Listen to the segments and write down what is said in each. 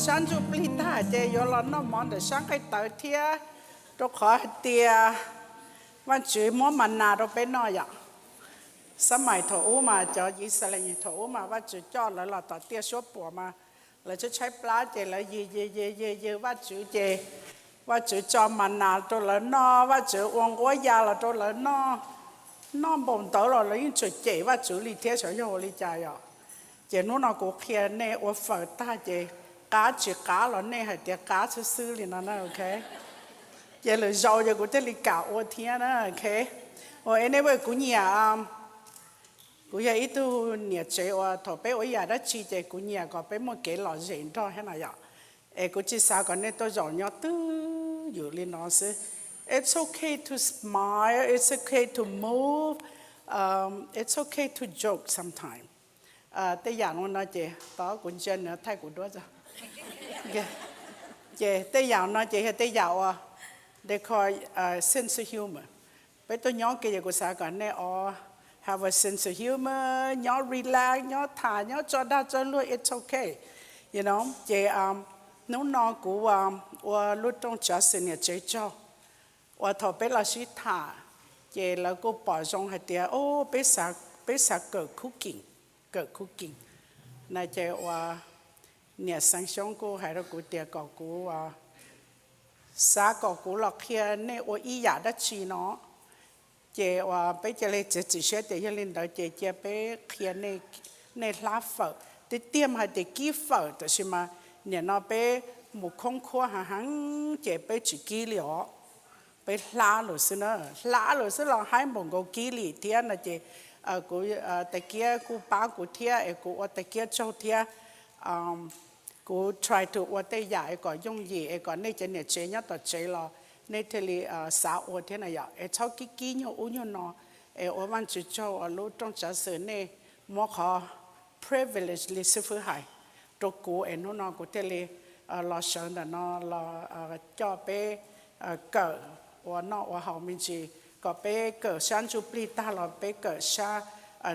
Sab ntsuj plig tag ces yuav los noj mov ntawm sab nqaij tawv thiab, rau qhov hais tias Vajtswv muab ma nas rau peb noj yom. Xab maim thaum ub mas cov Yixalayees thaum ub mas Vajtswv coj lawv los tom tiaj suab puam mas lawv tshaib tshaib plab ces lawv yws yws yws yws yws Vajtswv ces Vajtswv tso ma nas rau lawv noj, Vajtswv ua nquab ya los rau lawv noj. Noj npaum ntawd los lawv yeej tseem cem Vajtswv li thiab, xyov yog ua li cas yom. Ces hnub no kuv qhia nej ua fawm tag ces qab tsis qab los nej hais tias qab xwb xwb li no na, ok. Ces lwm zaus ces kuv thiaj li kam ua thiab na, ok. Ua anyway, kuv nyiam, kuv yog ib tug niam tsev uas thaum peb ua ib yam dab tsi ces kuv nyiam kom peb muaj kev lom zem nrog thiab na yom. Es kuv tsis xav kom nej tuaj zaum nyob twj ywm li no xwb. It's okay to smile, it's okay to move, um, it's okay to joke sometimes. Tej yam no ces tod kuv ntsia nws thaij kuv duab tso. Ces tej yam no ces yog tej yam uas they call sense of humor. Peb tuaj nyob ke ces kuv xav kom nej all have a sense of humor, nyob relax, nyob tham, nyob tso dag tso luag, it's okay. You know, ces hnub no kuv ua lub rooj tsav xwm niam tsev tsaug, uas thaum peb los sib tham ces lawv kuj pom zoo hais tias, o, peb xav kawm cooking, kawm cooking na ces uas niam Xeev Xyoob kuj hais rau kuv tias kom kuv, xav kom kuv los qhia nej ua ib yam dab tsi no. Ces uas peb cia li txiav txim siab tias yog li ntawd ces cia peb qhia nej hlab fawm. Tiag tiag mas hais tias kib fawm, tab sis mas nim no peb mus khoob khuab heev heev ces peb tsis kib li os. Peb hlab lawm xwb na, hlab lawm xwb los haib npaum nkaus kib li thiab no ces kuv, tais kiab kuj pab kuv thiab es kuv ua tais kiab tsaug thiab. Kuv try to ua tej yam es kom yooj yim es kom nej cov niam tsev nyob tom tsev los nej thiaj li xav ua thiab na yom. Es txhob kib kib nyuag ub nyuag no, es ua Vajtswv tsaug uas lub rooj tsav xwm nej muab qhov privilege li xib fwb hais rau kuv es hnub no kuv thiaj li los sawv ntawm no los coj peb kawm ua noj ua haus me ntsis, kom peb kawm sab ntsuj plig tag los peb kawm sab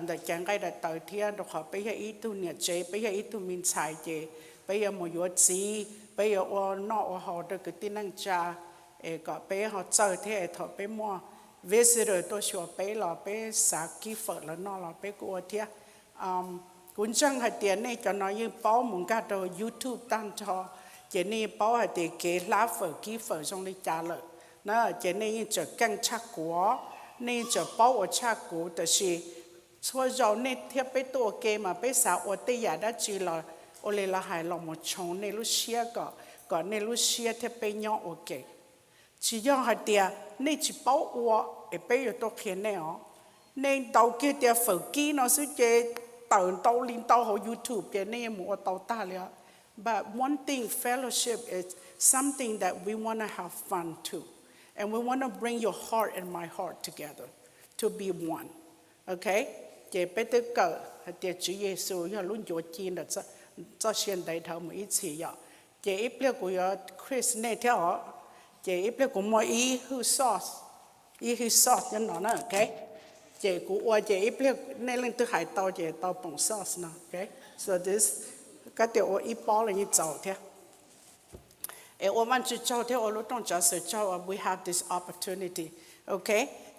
ntawm cov nqaij daim tawv thiab, rau qhov peb yog ib tug niam tsev, peb yog ib tug me ntxhais ces peb yuav mus yuav txiv, peb yuav ua noj ua haus rau kwv tij neej tsa, es kom peb ho txawj thiab es thaum peb muaj visitor tuaj xyuas peb los peb xav kib fawm lawv noj los peb kuj ua thiab. Kuv ntseeg hais tias nej cov no yeej paub mus nkag rau YouTube tag nrho, ces nej yeej paub hais tias kev hlab fawm kib fawm zoo li cas lawm na, ces nej yeej tseem keej tshaj kuv, nej yeej tseem paub ua tshaj kuv, tab sis txhua zaus nej thiab peb tuaj ua ke mas peb xav ua tej yam dab tsi los ua li lawv hais los mus tshoov nej lub siab kom, kom nej lub siab thiab peb nyob ua ke. Tsis yog hais tias nej tsis paub ua es peb yuav tuaj qhia nej os. Nej ntaus kiag tias fawm kib no xwb ces tawm ntau li ntau hauv YouTube ces nej yeej mus ua tau tag li os. But one thing, fellowship is something that we want to have fun too. And we want to bring your heart and my heart together to be one. Ok, ces peb twb kawm hais tias Tswv Yexus yog lub ncuav ci ntawm txoj sia ntev dhawv mus ib txhis yom. Ces ib pliag kuv yuav quiz nej thiab os. Ces ib pliag kuv muaj ib hwj sauce, ib hwj sauce nyob no na, ok. Ces kuv ua ces ib pliag nej leej twg hais tau ces tau poom sauce no, ok. So this, kab tias ua ib pob los yeej txaus thiab. Es ua Vajtswv tsaug thiab ua lub rooj tsav xwm tsaug uas we have this opportunity. Ok,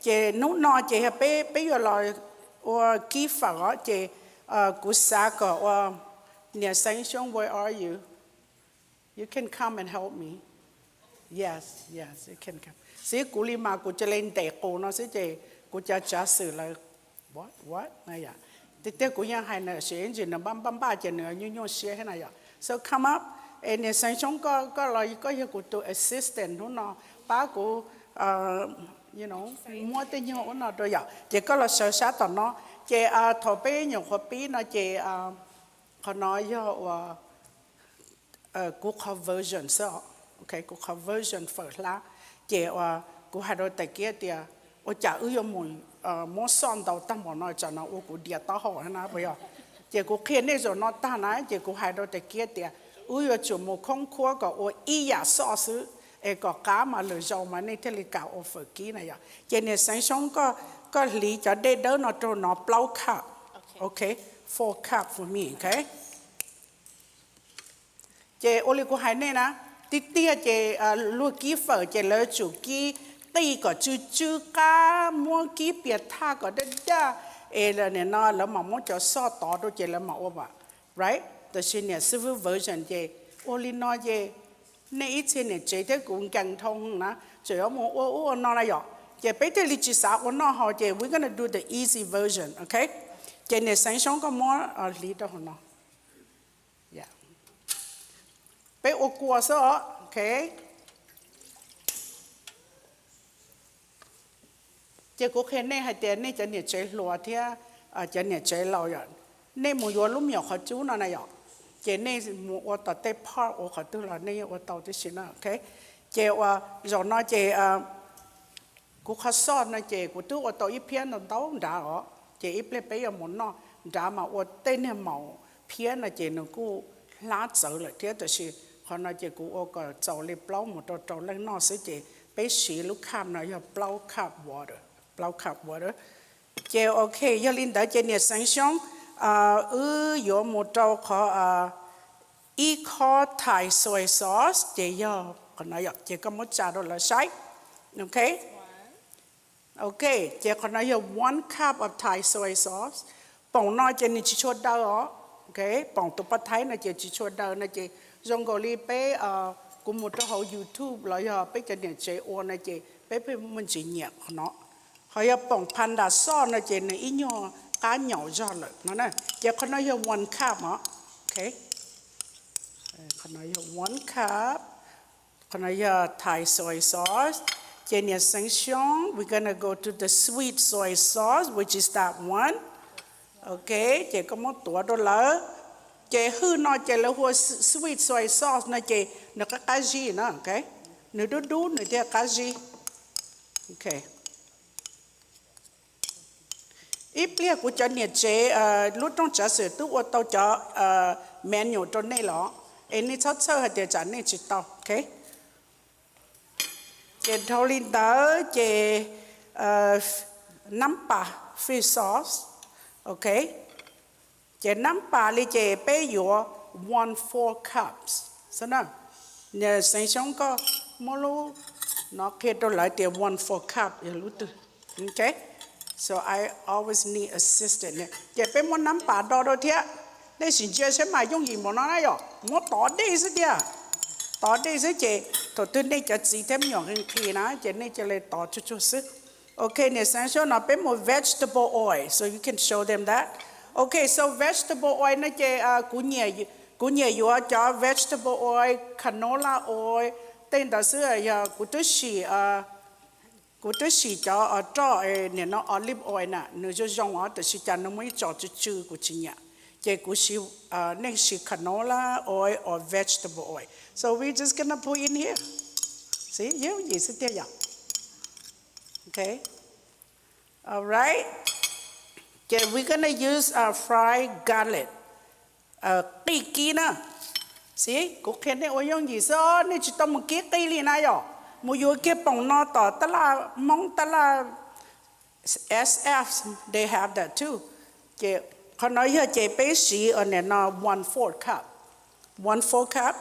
ces hnub no ces yog peb, peb yuav los ua kib fawm os, ces kuv xav kom ua, niam Xeev Xyoob, where are you? You can come and help me. Yes, yes, you can come. Xib kuv li mas kuv cia li ntes qus no xwb ces kuv cov tsav xwm lawv, what, what? Tiag tiag kuv yeej hais nws sim ib ntsis nws npaj npaj npaj ces nws nyuaj nyuaj siab thiab na yom. So come up, es niam Xeev Xyoob, koj, koj los koj yog kuv tus assistant hnub no, pab kuv muab tej nyuag ub no rau yom. Ces koj los sawv sab tom no. Ces thaum peb nyuam qhuav pib no ces qhov no yog uas kuv qhov version xwb, ok, kuv qhov version fawm hlab. Ces uas kuv hais rau tais kiab tias, ua cas wb yuav mus muab sauce ntau tag npaum no, tsam no ua kuv dias taub hau na puas yog? Ces kuv qhia nej zaum no tag na ces kuv hais rau tais kiab tias wb yuav tsum mus khoob khuab kom ua ib yam sauce xwb, es kom qab mas lwm zaus mas nej thiaj li kam ua fawm kib na yom. Ces niam Xeev Xyoob, koj hliv cov dej dawb no rau no plaub cup, ok, four cup for me, ok. Ces ua li kuv hais nej na, tiag tiag ces luag kib fawm ces lawv tsum kib qij kom tsw tsw qab, muab kib pias thaj kom daj daj, es nim no lawv mam muab cov xoj tod rau ces lawv mam ua, right? Tab sis niam xib fwb version ces ua li no ces nej ib txhia niam tsev thiab kuv nkees dhau na, tseem yuav mus ua ub ua no na yom, ces peb thiaj li tsis xav ua noj haus ces we're gonna do the easy version, ok? Ces niam xeev xyoob koj muab hliv rau hauv no. Peb ua kua xwb os, ok? Ces kuv qhia nej hais tias nej cov niam tsev hluas thiab cov niam tsev laus yom, nej mus yuav lub me nyuam qhov cub no na yom, ces nej mus ua tom tej part ua qhov twg los nej yeej ua tau tib si na, ok? Ces ua zaum no ces kuv qhov xoj no ces kuv twb ua tau ib phiab ntau ntau nrad os, ces ib pliag peb yuav mus noj nrad mas ua tej niag maum phiab no ces nws kuj hlab txawv lawm thiab, tab sis qhov no ces kuv ua kom txaus li plaub mus rau rau leej noj xwb ces peb siv lub cup no yog plaub cup water, plaub cup water. Ces ok, yog li ntawd ces niam xeev xyoob, wb yuav mus rau qhov ib khob Thai soy sauce ces yog qhov no yom, ces koj muab tsa rau lawv saib, ok? Ok, ces qhov no yog one cup of Thai soy sauce. Poom no ces nws tsis tshua daw os, ok, poom tus paj thaib no ces tsis tshua daw no ces zoo nkaus li peb, kuv mus rau hauv YouTube los yog peb cov niam tsev ua no ces peb pheej muaj ntsis nyiam qhov no. Ho yog poom pha ntas xoj no ces nws ib nyuag qab nyaum zog lawm no na. Ces qhov no yog one cup os, ok, qhov no yog one cup. Qhov no yog Thai soy sauce. Ces niam xeev xyoob, we're gonna go to the sweet soy sauce, which is that one. Ok, ces koj muab tuav rau lawv. Ces hwj no ces lawv hu ua sweet soy sauce no ces nws qab qab zib na, ok, nws dub dub nws thiaj qab zib. Ok, ib pliag kuv cov niam tsev lub rooj tsav xwm twb ua tau cov menu rau nej los, es nej txhob txhawj hais tias tsam nej tsis tau, ok. Ces dhau li ntawd ces nab pas fish sauce, ok. Ces nab pas li ces peb yuav one four cups xwb na. Niam xeev xyoob koj muab lub no qhia rau lawv tias one four cup yog lub twg, ok. So I always need assistance. Ces peb muab nab pas do rau thiab. Nej sim ntsia saib mas yooj yim npaum no na yom, muab tov dej xwb tiag. Tov dej xwb ces thaum twg nej cov txiv thiab me nyuam nqhis nqhis na ces nej cia li tov tsuag tsuag xwb. Ok, niam xeev xyoob no peb mus vegetable oil, so you can show them that. Ok, so vegetable oil no ces kuv nyiam yuav cov vegetable oil, canola oil, tej ntawd xwb. Yog kuv twb sim, kuv twb sim cov roj, nim no olive oil na, nws zoo zoo os, tab sis cas nws muaj ib co tsw tsw kuv tsis nyiam. Ces kuv siv, nej siv canola oil or vegetable oil. So we just gonna put in here. See, yooj yim xwb tiag yom. Ok. Alright. Ces we're gonna use a fried garlic. Qij kib na. See, kuv qhia nej ua yooj yim xwb, nej tsis tau mus kib qij li na yom. Mus yuav kiag poom no tom tab laj Hmoob, tab laj S F, they have that too. Ces qhov no yog ces peb siv nim no one four cup, one four cup,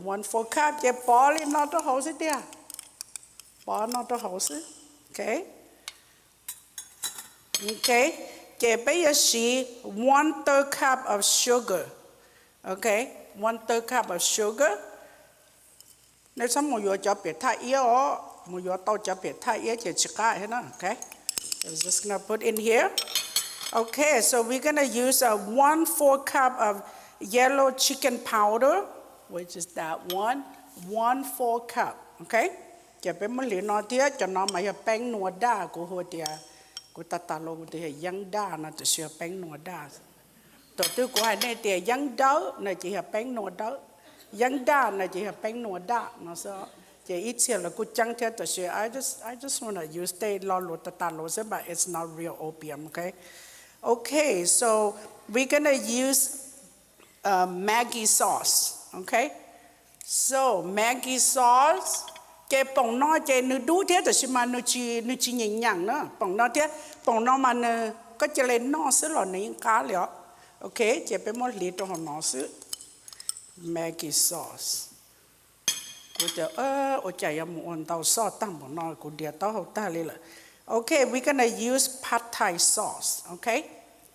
one four cup ces pov li no rau hauv xwb tiag. Pov no rau hauv xwb. Ok. Ok, ces peb yuav siv one third cup of sugar. Ok, one third cup of sugar. Nej txhob mus yuav cov piam thaj iab os, mus yuav tau cov piam thaj iab ces tsis qab thiab na. Ok, just gonna put in here. Ok, so we're gonna use a one four cup of yellow chicken powder, which is that one, one four cup. Ok, ces peb muab hliv no thiab. Cov no mas yog peeb nua daj, kuv hu tias, kuv tas tas los kuv tias yog yeeb daj no, tab sis yog peeb nua daj. Thaum twg kuv hais nej tias yeeb dawb no ces yog peeb nua dawb, yeeb daj no ces yog peeb nua daj no xwb. Ces ib txhia lawv kuj ceeb thiab, tab sis I just, I just wanna use tej lo lus tas tas los xwb, but it's not real opium, ok? Ok, so we're gonna use Maggi sauce, ok? So Maggi sauce, ces poom no ces nws dub thiab, tab sis mas nws tsis, nws tsis nyeem nyeem na, poom no thiab. Poom no mas nws koj cia li noj xwb los nws yeej qab li os. Ok, ces peb muab hliv rau hauv no xwb. Maggi sauce. Kuv tias ua cas yuav mus ua ntau sauce tag npaum no, kuv diav taub hau tag li lawm. Okay, we're gonna use pad thai sauce, okay?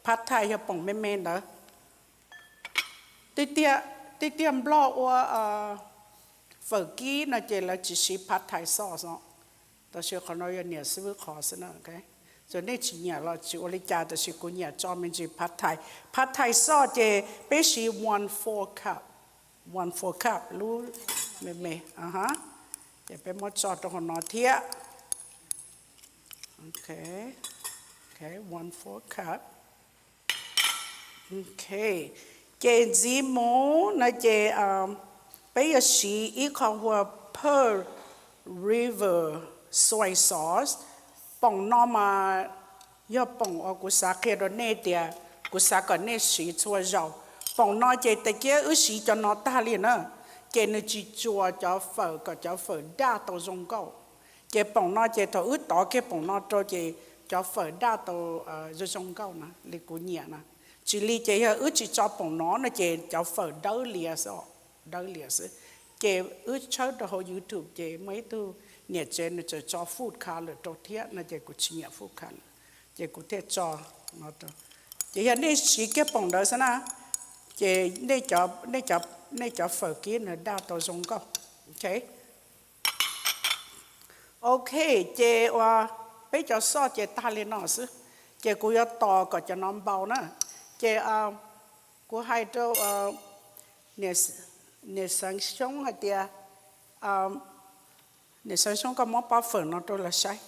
Pad thai yog poom me me ntawd. Tiag tiag Nplog ua fawm kib no ces lawv tsis siv pad thai sauce os. Tab sis qhov no yog niam xib fwb qhov xwb na. Txawm nej tsis nyiam los tsis ua li cas, tab sis kuv nyiam tso me ntsis pad thai. Pad thai sauce ces peb siv one four cup, one four cup lub me me. Ces peb muab tso rau hauv no thiab. Okay, one four cup. Okay, ces ntxiv mus no ces peb yuav siv ib qho hu ua Pearl River soy sauce. Poom no mas yog poom uas kuv xav qhia rau nej tias kuv xav kom nej siv txhua zaus. Poom no ces tag kis wb siv cov no tag li na, ces nws tsis tsuas cov fawm kom cov fawm daj tau zoo nkauj. Ces poom no ces thaum wb tov kiag poom no rau ces cov fawm daj tau zoo zoo nkauj na li kuv nyiam na. Tsis li ces yog wb tsis tso poom no no ces cov fawm dawb lias xwb, dawb lias xwb. Ces wb tshawb rau hauv YouTube ces muaj ib tug niam tsev nws txawm tso food color rau thiab no ces kuv tsis nyiam food color, ces kuv thiaj tso no rau. Ces yog nej siv kiag poom ntawd xwb na, ces nej cov fawm kib nws daj tau zoo nkauj. Okay, ces ua peb cov sauce ces tag li no xwb. Ces kuv yuav tos kom cov no npau na. Ces kuv hais rau niam xeev Xyoob hais tias, niam xeev Xyoob, koj muab pob fawm no rau lawv saib.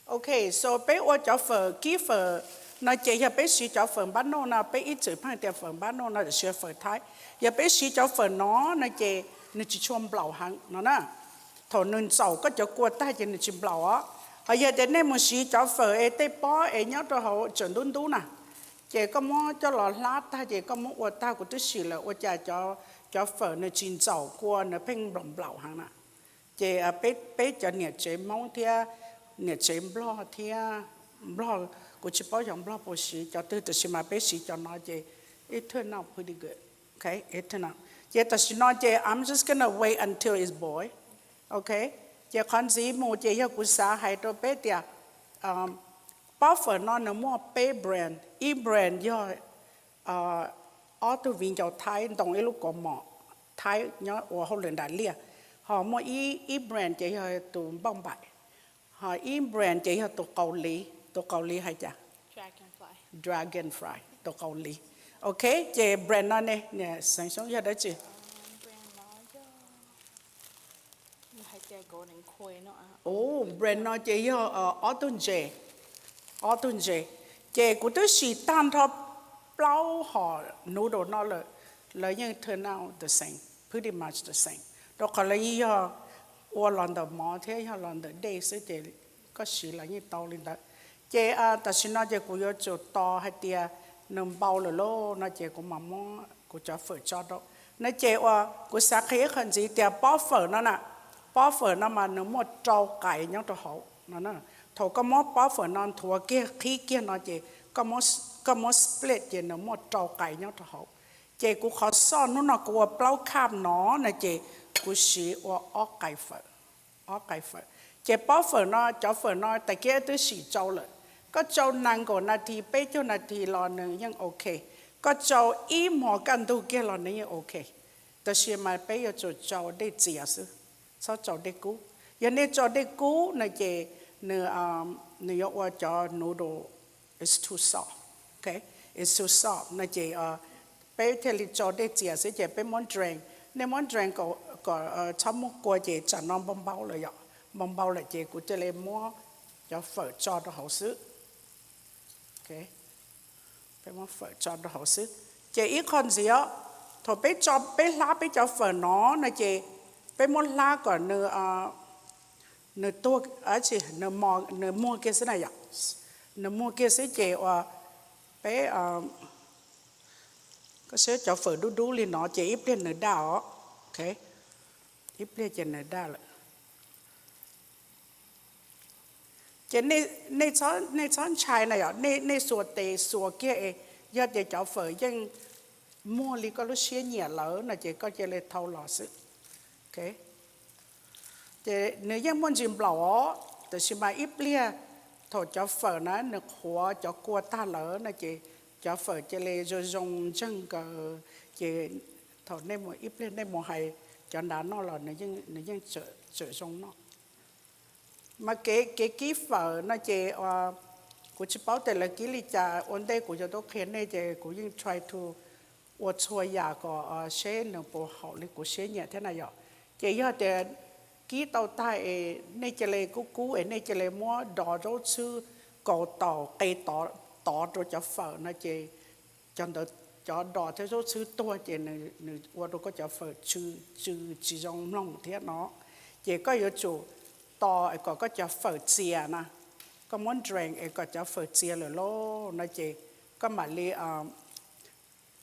Okay, so peb ua cov fawm kib fawm no ces yog peb siv cov fawm npab noj no, peb ib txwm pheej tias fawm npab noj no tab sis yog fawm Thaib. Yog peb siv cov fawm no no ces nws tsis tshua nplaum heev no na. Thaum nws ntxaum koj cov kua tag ces nws tsis nplaum os. Ho yog tias nej mus siv cov fawm es tej pob es nyob rau hauv tseem ntub ntub na, ces koj muab coj los hlab tag ces koj muab ua tag, kuv twb sim lawm ua cas cov fawm nws tsis ntxaum, kua nws pheej nplaum nplaum heev na. Ces peb cov niam tsev Hmoob thiab niam tsev Nplog thiab, Nplog, kuv tsis paub xyov Nplog puas siv cov twg tab sis mas peb siv cov no ces it turned out pretty good. Ces tam sim no ces I'm just gonna wait until it's boil. Okay, ces qhov ntxiv mus ces yog kuv xav hais rau peb tias pob fawm no nws muaj peb brand, ib brand yog ob tug viv ncaus Thaib ntoo ib lub kaus mom Thaib nyob ua hauj lwm nram liaj, ho muaj ib brand ces yog tus npauj npaim, ho ib brand ces yog tus Kaus Lim, tus Kaus Lim hais cas? Dragonfly, tus Kaus Lim. Okay, ces brand no ne, niam xeev Xyoob, yog dab tsi? Brand no ces yog ob tug ntses, ob tug ntses. Ces kuv twb sim tag nrho plaub hom noodle no lawm, lawv yeej turn out the same, pretty much the same, rau qhov lawv yeej yog ua los ntawm mov thiab yog los ntawm dej xwb ces koj siv los yeej tau li ntawd. Ces tam sim no ces kuv yuav tsum tos hais tias nws npau lawm lauj no ces kuv mam muab kuv cov fawm tso rau. No ces uas kuv xav qhia ib qho ntxiv tias pob fawm no na, pob fawm no mas nws muaj rau qais nyob rau hauv no. Thaum koj muab pob fawm no nthuav kiag qhib kiag no ces koj muab split ces nws muaj rau qais nyob rau hauv. Ces kuv qhov sauce hnub no kuv ua plaub cup no no ces kuv siv ua ob qais fawm, ob qais fawm. Ces pob fawm no, cov fawm no tag kis twb sim tsau lawm. Koj tsau nees nkaum nas this, peb caug nas this los nws yeej okay. Koj tsau ib hmos kaj ntug kiag los nws yeej okay. Tab sis mas peb yuav tsum tsau dej txias xwb, txhob tsau dej kub. Yog nej tsau dej kub no ces nws yuav ua cov noodle it's too soft, okay, it's too soft no ces peb thiaj li tsau dej txias xwb ces peb muab drain, nej muab drain kom txhob muaj kua ces tsam no npau npau lawm yom, npau npau lawm ces kuv thiaj li muab cov fawm tso rau hauv xwb. Peb muab fawm tso rau hauv xwb. Ces ib qho ntxiv os, thaum peb tso, peb hlab peb cov fawm no no ces peb muab hlab kom nws, nws tuag, nws muag kiag xwb na yom, nws muag kiag xwb ces uas peb, koj saib cov fawm dub dub li no ces ib pliag nws daj os, ib pliag ces nws daj lawm. Ces nej txhob ntshai na yom, nej xuas tes xuas kiag es Yog tias cov fawm yeej muag li koj lub siab nyiam lawm no ces koj cia li thau los xwb. Ces nws yeej muaj ntsis nplaum os, tab sis mas ib pliag thaum cov fawm na nws qhuav cov kua tag lawm no ces cov fawm cia li zoo zoo ntseeg nkaus. Ces thaum ib pliag nej mus hais cov nrad noj los nws yeej tseem zoo noj. Mas kev kib fawm no ces kuv tsis paub tias lawv kib li cas, ua ntej kuv yuav tuaj qhia nej ces kuv yeej try to ua txhua yam kom seb nws puas haum li kuv siab nyiam thiab na yom. Ces yog tias kib tau tag es nej cia li kub kub es nej cia li muab dos zaub txhwb kaus taum qe tov rau cov fawm no ces cov ntawd, cov dos thiab zaub txhwb tuag ces nws ua rau koj cov fawm tsw tsis zoo mloog thiab no. Ces koj yuav tsum tos kom koj cov fawm txias na, koj muab drain es kom cov fawm txias lawm lauj no ces koj mam li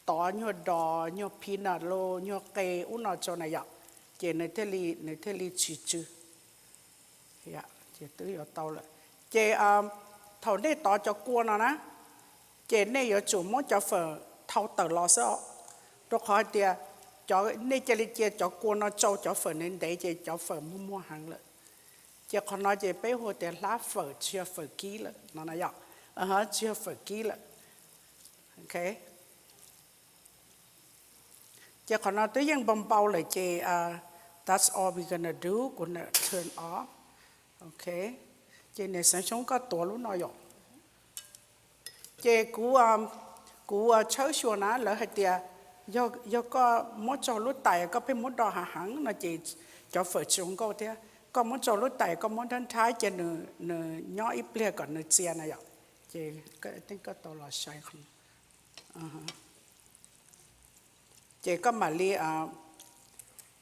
tov nyuag dos, nyuag peanut los nyuag qe ub no tso na yom, ces nws thiaj li tsis tsw. Twb yuav tau lawm. Ces thaum nej tov cov kua no na, ces nej yuav tsum muab cov fawm thau tawm los xwb os, rau qhov hais tias nej cia li cia cov kua no tsau cov fawm ntev ntev ces cov fawm muag muag heev lawm. Ces qhov no ces peb hu tias hlab fawm tsis yog fawm kib lawm no na yom, tsis yog fawm kib lawm. Ces qhov no twb yeej npau npau lawm ces that's all we're gonna do, kuv na turn off. Ces niam xeev xyoob koj tuav lub no yom. Ces kuv tshawb xyuas na lawv hais tias yog koj muab tso lub tais koj pheej muab do hav heev no ces cov fawm tsis zoo nkauj thiab. Koj muab tso lub tais koj muab nrhab nrhab ces nws nyob ib pliag kom nws txias na yom. Ces koj tau los sai. Ces koj mam li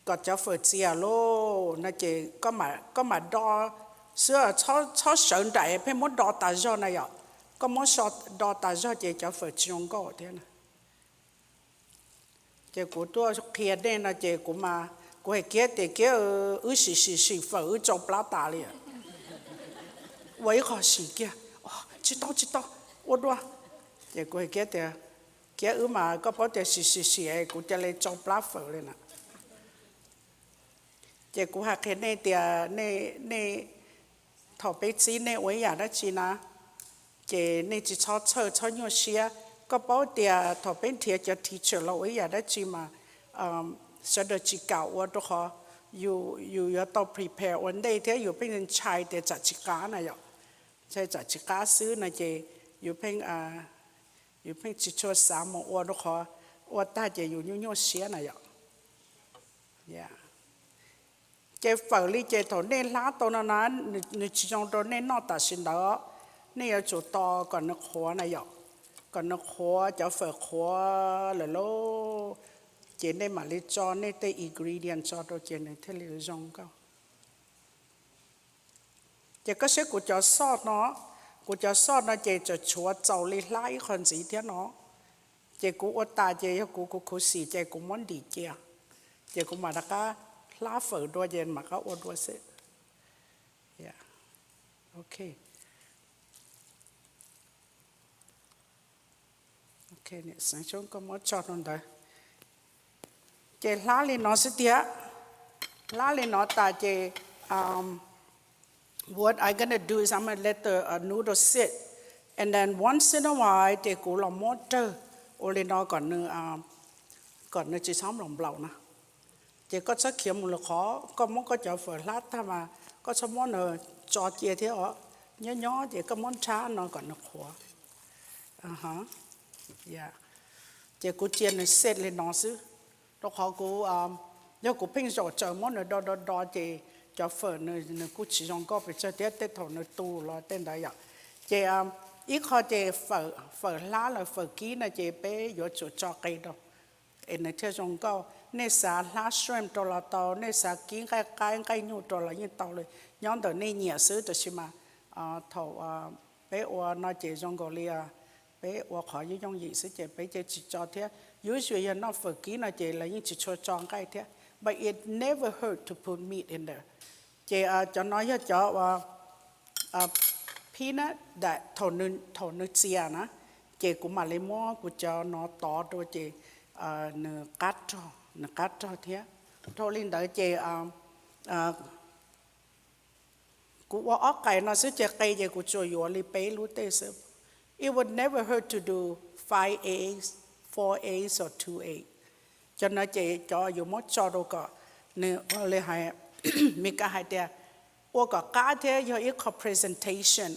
kom cov fawm txias lauj no ces koj mam do xwb, txhob sawv nraim pheej muab do tas zog na yom. Koj muab do tas zog ces cov fawm tsis zoo nkauj thiab na. Ces kuv tuaj qhia nej no ces kuv hais kiag tias kiag wb sim sim sim fawm wb tsau plab tas li. Ua ib qho sim kiag, tsis tau tsis tau, ua dua. Ces kuv hais kiag tias kiag wb mas koj paub tias sim sim sim kuv cia li tsau plab fawm li na. Ces kuv hais qhia nej tias nej, thaum peb txib nej ua ib yam dab tsi na, ces nej tsis txhob txhawj txhob nyuaj siab. Koj paub tias thaum peb nrhiav cov teacher los ua ib yam dab tsi mas sawv daws tsis kam ua rau qhov yus yuav tau prepare ua ntej thiab yus pheej ntshai tias tsam tsis qab na yom. Ntshai tsam tsis qab xwb no ces yus pheej yus pheej tsis tshua xav mus ua rau qhov ua tag ces yus nyuaj nyuaj siab na yom. Ces fawm li ces thaum nej hlab tau no na, nws tsis zoo rau nej noj tam sim ntawd. Nej yuav tsum tos kom nws qhuav na yom, kom nws qhuav, cov fawm qhuav lawm lauj, ces nej mam li tso nej tej ingredient tso rau ces nws thiaj li zoo nkauj. Ces koj saib kuv cov sauce no, kuv cov sauce no ces tseem tshuav txaus li hlab ib qho ntxiv thiab no. Ces kuv ua tas ces yog kuv kuv khuv xim ces kuv muab ntim cia, ces kuv mam rov qab hlab fawm dua ces mam rov qab ua dua xwb. Xeev Xyoob koj muab tso rau ntawd. Ces hlab li no xwb tiag. Hlab li no tas ces what I'm gonna do is I'm gonna let the noodle sit, and then once in a while ces kuv los muab rawg ua li no kom nws tsis txhob nplaum nplaum na. Ces koj txhob khiav mus lwm qhov, koj muab koj cov fawm hlab tag mas koj txhob muab nws tso cia thiab os. Nyob nyob ces koj muab nrhab no kom nws qhuav. Ces kuv cia nws set li no xwb, rau qhov kuv, yog kuv pheej zaum tsaws muab nws do do do ces cov fawm nws kuj tsis zoo nkauj pes tsawg thiab tej thaum nws tu los tej ntawd yom. Ces ib qho ces fawm hlab los fawm kib no ces peb yuav tsum tso qe rau es nws thiaj zoo nkauj. Nej xav hlab shrimp rau los tau, nej xav kib nqaij qaib nqaij nyuj rau los yeej tau li, nyob ntawm nej nyiam xwb. Tab sis mas thaum peb ua no ces zoo nkaus li peb ua qhov yooj yooj yim xwb ces peb ces tsis tso thiab. Usually yog noj fawm kib no ces lawv yeej tsis tshua tso nqaij thiab, but it never hurt to put meat in there. Ces cov no yog cov peanut that thaum nws txias na, Ces kuv mam li muab kuv cov no tov rau ces nws qab rog, nws qab rog thiab. Dhau li ntawd ces kuv ua ob qais no xwb ces qe ces kuv tsuas yuav li peb lub tej xwb. It would never hurt to do five eggs, four eggs or two eggs. Cov no ces cov yuav muab tso rau kom nws ua li hais, Mis Kas hais tias ua kom qab thiab yog ib qho presentation,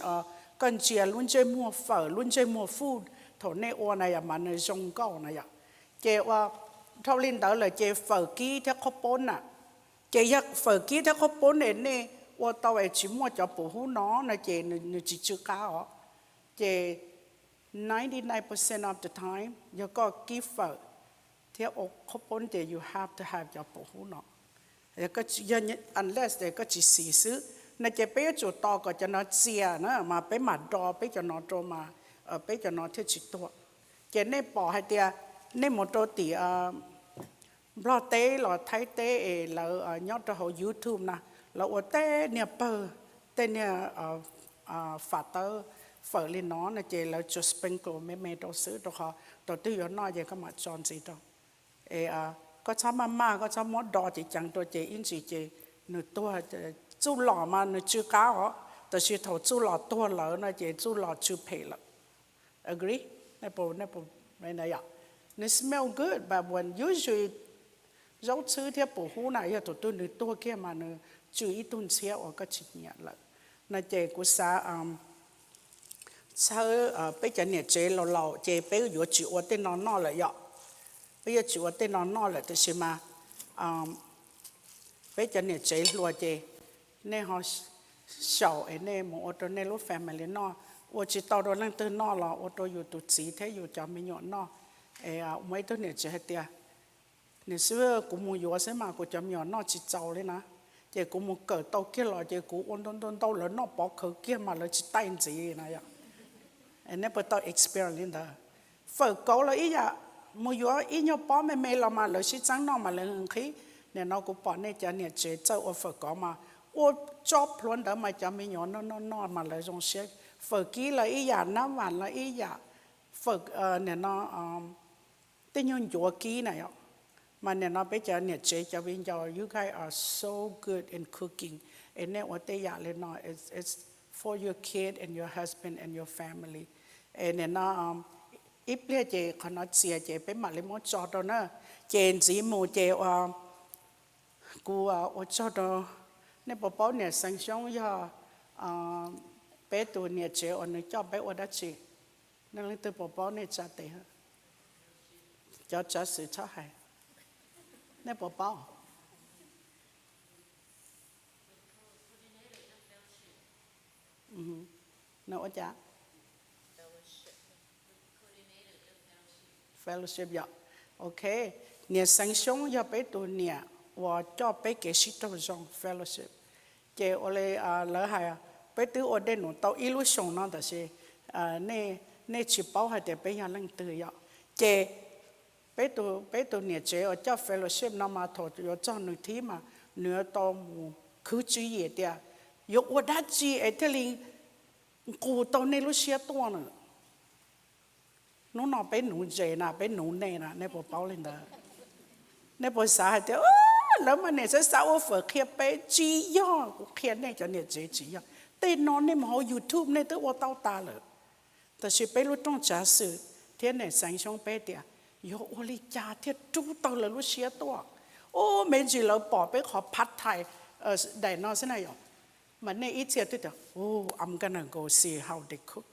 koj ntsia lub ntsej muag fawm, lub ntsej muag food thaum nej ua na yom mas nws zoo nkauj na yom. Ces ua dhau li ntawd lawm ces fawm kib thiab qhob poob na. Ces yog fawm kib thiab qhob poob es nej ua tau es tsis muaj cov pum hub no no ces nws tsis tsw qab os. Ces ninety nine percent of the time yog koj kib fawm thiab ua qhob poob ces you have to have cov pum hub no. Unless koj tsis xis xwb no ces peb yuav tsum tos kom cov no txias na mas peb mam do peb cov no rau mas peb cov no thiaj tsis tuag. Ces nej pom hais tias nej mus rau tim Nplog teb los Thaib teb es lawv nyob rau hauv YouTube na, lawv ua tej niag pawg, tej niag fam tawb fawm li no no ces lawv tsuas sprinkle me me rau xwb rau qhov thaum twg yuav noj ces koj mam tso ntxiv rau. Es koj txhob maj maj, koj txhob muab do ceev ceev rau ces ib ntsis ces nws tuag. Txuj lom mas nws tsw qab os, tab sis thaum txuj lom tuag lawm no ces txuj lom tsw phem lawm. Agree? Nws smell good, but when usually zaub txhwb thiab pum hub na yog thaum twg nws tuag kiag mas nws tsw ib tug ntxhiab uas koj tsis nyiam lawm. No ces kuv xav txhawb peb cov niam tsev laus laus ces peb yuav tsis ua tej no noj lawm yom. Peb yuav tsis ua tej no noj lawm tab sis mas peb cov niam tsev hluas ces nej ho xyaum es nej mus ua rau nej lub family noj, ua tsis tau rau leej twg noj los ua rau yus tus txiv thiab yus cov me nyuam noj. Es muaj ib tug niam tsev hais tias, Niam xwb, kuv mus yuav xwb mas kuv cov me nyuam noj tsis txaus li na, ces kuv mus kawm tau kiag los ces kuv ua ntau ntau ntau lawv noj pov khawv kiag mas lawv tsis taij ntxiv na yom. Nej puas tau experience li ntawd? Fawm kauv los ib yam, mus yuav ib nyuag pob me me los mas lawv sib txeeb noj mas lawv nqhis. Nim no kuv pom nej cov niam tsev txawj ua fawm kauv mas ua tso plhuav ntawd mas cov me nyuam noj noj noj mas lawv zoo siab. Fawm kib los ib yam, nab vam los ib yam, fawm, nim no tej nyuag ncuav kib na yom. Mas nim no peb cov niam tsev cov viv ncaus, you guys are so good in cooking, es nej ua tej yam li no, it's for your kid and your husband and your family. Es nim no ib pliag ces qhov no txias ces peb mam li muab tso rau na. Ces ntxiv mus ces kuv ua tsaug rau, nej puas paub niam Xeev Xyoob yog peb tus niam tsev uas nws coj peb ua dab tsi? Nej leej twg puas paub nej tsa tes. Cov tsav xwm txhob hais. Nej puas paub? Nws ua cas? Fellowship yom. Ok, niam Xeev Xyoob yog peb tus niam uas coj peb kev sib raug zoo fellowship. Ces ua li lawv hais, peb twb ua dej num tau ib lub xyoos no tab sis nej tsis paub hais tias peb yog leej twg yom. Ces peb tus niam tsev uas coj fellowship no mas thaum yuav txog nws thib mas nws yuav tau mus khwv tswv yim tias yuav ua dab tsi es thiaj li nqus tau nej lub siab tuaj na. Hnub no peb nuv ntses na, peb nuv nej na, nej puas paub li ntawd? Nej puas xav hais tias lawv mas niam xav xav ua fawm qhia peb? Tsis yog, kuv qhia nej cov niam tsev tsis yog. Tej no nej mus hauv YouTube nej twb ua tau tas lawm. Tab sis peb lub rooj tsav xwm thiab niam Xeev Xyoob peb tias yuav ua li cas thiaj rub tau lawv lub siab tuaj. Ub, me ntsis lawv pom peb qhov phab thais daim no xwb na yom, mas nej ib txhia twb tias, I'm gonna go see how they cook.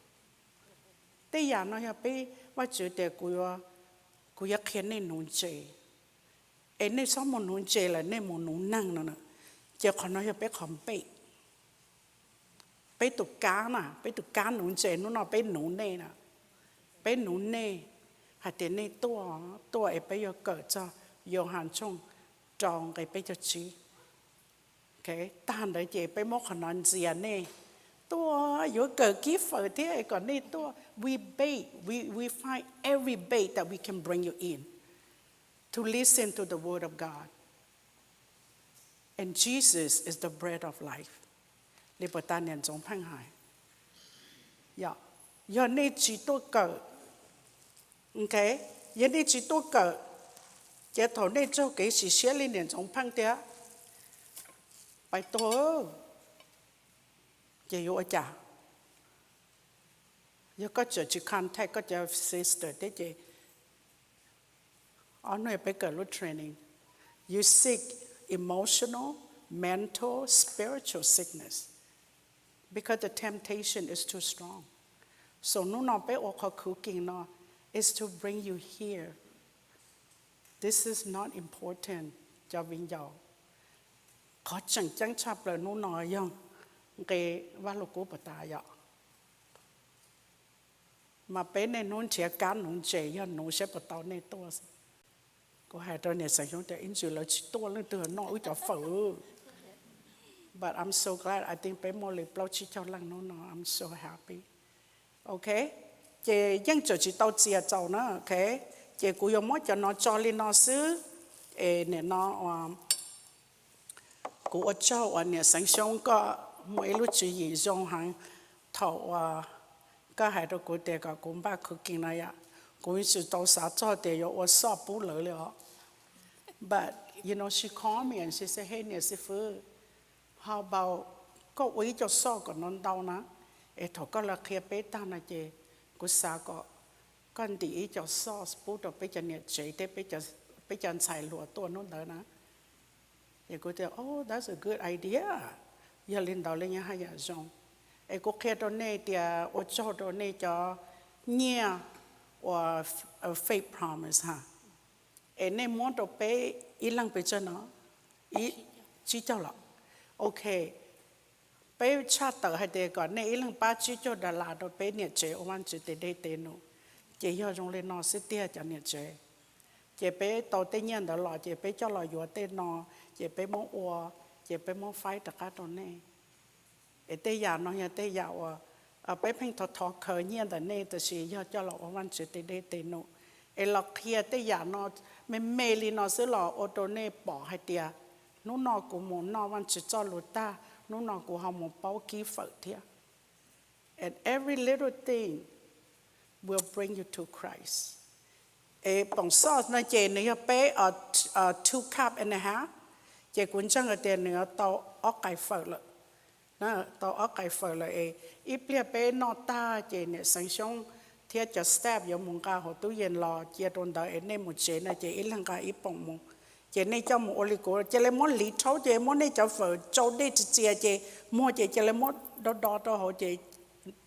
Tej yam no yog peb, Vajtswv tias kuv yuav qhia nej nuv ntses, es nej txhob mus nuv ntses lawm, nej mus nuv neeg no na. Ces qhov no yog peb qhov npej. Peb tus kab na, peb tus kab nuv ntses, hnub no peb nuv nej na. Peb nuv nej hais tias nej tuaj, tuaj es peb yuav kawm txog Yauhas tshooj rau nqe peb caug tsib. Tag ntawd ces peb muab qhov no ntxias nej tuaj, yuav kawm kib fawm thiab kom nej tuaj. We bait, we, we find every bait that we can bring you in to listen to the word of God. And Jesus is the bread of life. Li puas tas niam Ntxoov Pheej hais? Yog, yog nej tsis tuaj kawm Ok, yog nej tsis tuaj kawm, ces thaum nej raug kev sim siab li niam Ntxoov Pheej tias pais tuag, ces yuav ua cas? Yog koj tseem tsis contact koj cov sister thiab ces ob hnub peb kawm lub training. You seek emotional, mental, spiritual sickness because the temptation is too strong. So hnub no peb ua qhov cooking no is to bring you here. This is not important, cov viv ncaus. Qhov tseem ceeb tshaj plaws hnub no yog nqe Vaj Lug Kub puas tas yom? Mas peb niaj hnub nrhiav kab nuv ntses yog nuv saib puas tau nej tuaj xwb. Kuv hais rau niam Xeem Xyoob tias ib ntsis lawv tsis tuaj leej twg noj wb cov fawm. But I'm so glad, I think peb muaj li plaub tsib caug leej hnub no, I'm so happy. Ok, ces yeej tseem tsis tau txias txaus na, ok. Ces kuv yuav muab cov no tso li no xwb. Es nim no kuv ua tsaug uas niam Xeev Xyoob koj muaj ib lub tswv yim zoo heev thaum uas koj hais rau kuv tias kom kuv npaj cooking no yom. Kuv yeej tsis tau xav txog tias yuav ua soj pub lawv li os. But you know, she called me and she said, hey niam xib fwb, how about koj ua ib co soj kom ntau ntau na, es thaum koj los qhia peb tag no ces kuv xav kom koj ntim ib co soj pub rau peb cov niam tsev thiab peb cov ntxhais hluas tuaj hnub ntawd na. Ces kuv tias, oh, that's a good idea. Yog li ntawd li nyob haj yam zoo. Es kuv qhia rau nej tias ua tsaug rau nej cov nyiaj uas Faith Promise ha. Es nej muab rau peb ib leeg pes tsawg no? Ib, tsib caug los? Ok. Peb tshaj tawm hais tias kom nej ib leeg pab tsib caug dollar rau peb niam tsev ua Vajtswv tes dej tes num. Ces yog zoo li no xwb tiag cov niam tsev. Ces peb tau tej nyiaj ntawd los ces peb coj los yuav tej no, ces peb muab ua, ces peb muab faib rov qab rau nej. Es tej yam no yog tej yam uas peb pheej thov thov khaws nyiaj ntawm nej tab sis yog coj los ua Vajtswv tes dej tes num. Es los qhia tej yam no me me li no xwb los ua rau nej pom hais tias hnub no kuv mus noj Vajtswv txoj lus tag, hnub no kuv ho mus paub kib fawm thiab. And every little thing will bring you to Christ. Es poom sauce no ces nws yog peb two cup and a half, ces kuv ntseeg hais tias nws yuav tau ob qais fawm lawm. Tau ob qais fawm lawm es ib pliag peb noj tag ces niam Xeev Xyoob thiab cov staff yuav mus nqa hauv tub yees los cia rau ntawd es nej mus tsev no ces ib leeg nqa ib poom mus. Ces nej coj mus ua li kuv, cia li muab hliv rhaub ces muab nej cov fawm tsau dej txias txias ces muag ces cia li muab do do rau hauv ces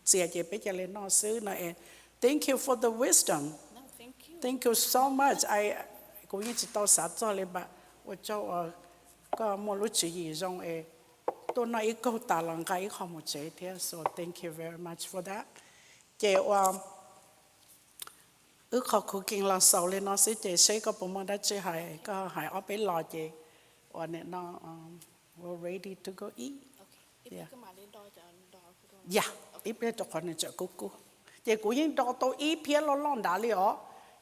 txias ces peb cia li noj xwb no es. Thank you for the wisdom. Thank you so much. Kuv yeej tsis tau xav txog li npam. Ua tsaug uas koj muaj lub tswv yim zoo es tuaj noj ib kaug tas los nqa ib qho mus tsev thiab, so thank you very much for that. Ces ua wb qhov cooking los xaus li no xwb ces seb koj puas muaj dab tsi hais, koj hais ob peb lo ces ua nim no we're ready to go eat. Ya, ib pliag rau qhov nws tseem kub kub. Ces kuv yeej do tau ib phiab loj loj nrad li os.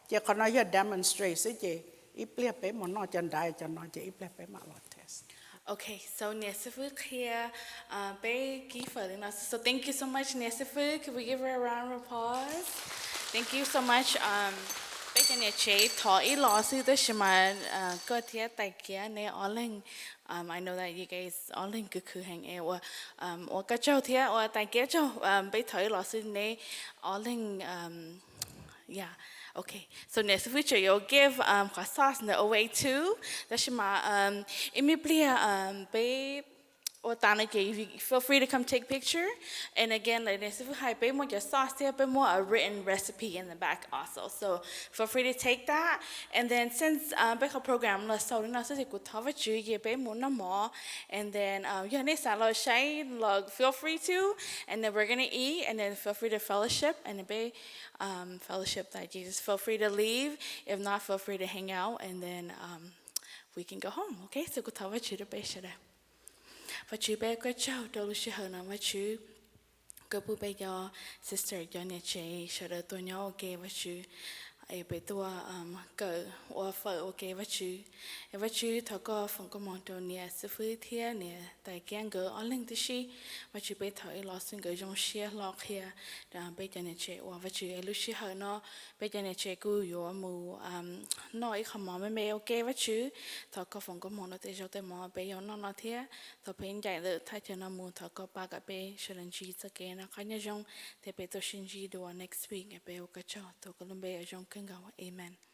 Ces qhov no yog demonstrate xwb ces ib pliag peb mus noj cov nrad cov no ces ib pliag peb mam los test. Okay, so niam xib fwb qhia peb kib fawm li no. So thank you so much niam xib fwb. Could we give her a round of applause? Thank you so much. Peb cov niam tsev thov ib los xwb tab sis mas koj thiab Tais Kiab neb ob leeg, I know that you guys ob leeg khwv khwv heev es ua, ua koj tsaug thiab ua Tais Kiab tsaug, peb thov ib los xwb neb ob leeg. Yeah, okay. So niam xib fwb tseem yuav give qhov sauce ntawd away too. Tab sis mas ib me pliag peb ua tas no ces feel free to come take picture. And again, like niam xib fwb hais peb muaj cov sauce thiab peb muaj a written recipe in the back also. So feel free to take that. And then since peb qhov program los xaus li no xwb ces kuv thov Vajtswv ces peb mus noj mov. And then yog nej xav los saib los feel free to. And then we're gonna eat and then feel free to fellowship and then peb fellowship that Jesus. Feel free to leave. If not, feel free to hang out and then we can go home. Okay, so kuv thov Vajtswv rau peb sawv daws. Vajtswv, peb ua koj tsaug rau lub sij hawm no Vajtswv. Koj pub peb cov sister cov niam tsev sawv daws tuaj nyob ua ke Vajtswv. Es peb tuaj kawm ua fawm ua ke Vajtswv. Es Vajtswv thov koj foom koob hmoov rau niam xib fwb thiab niam tais kiab nkawd ob leeg tib si. Vajtswv peb thov wb los xwb nkawd zoo siab hlo qhia peb cov niam tsev uas Vajtswv es lub sij hawm no peb cov niam tsev kuj yuav mus noj ib qho mov me me ua ke Vajtswv. Thov koj foom koob hmoov rau tej zaub tej mov peb yuav noj no thiab. Thaum peb ncaim ntawm thaj chaw no mus thov koj pab kom peb sawv daws ntsib txoj kev noj qab nyob zoo thiab peb tuaj sib ntsib dua next week. Peb ua koj tsaug, thov koj lub npe zoo kawg nkaus, amen.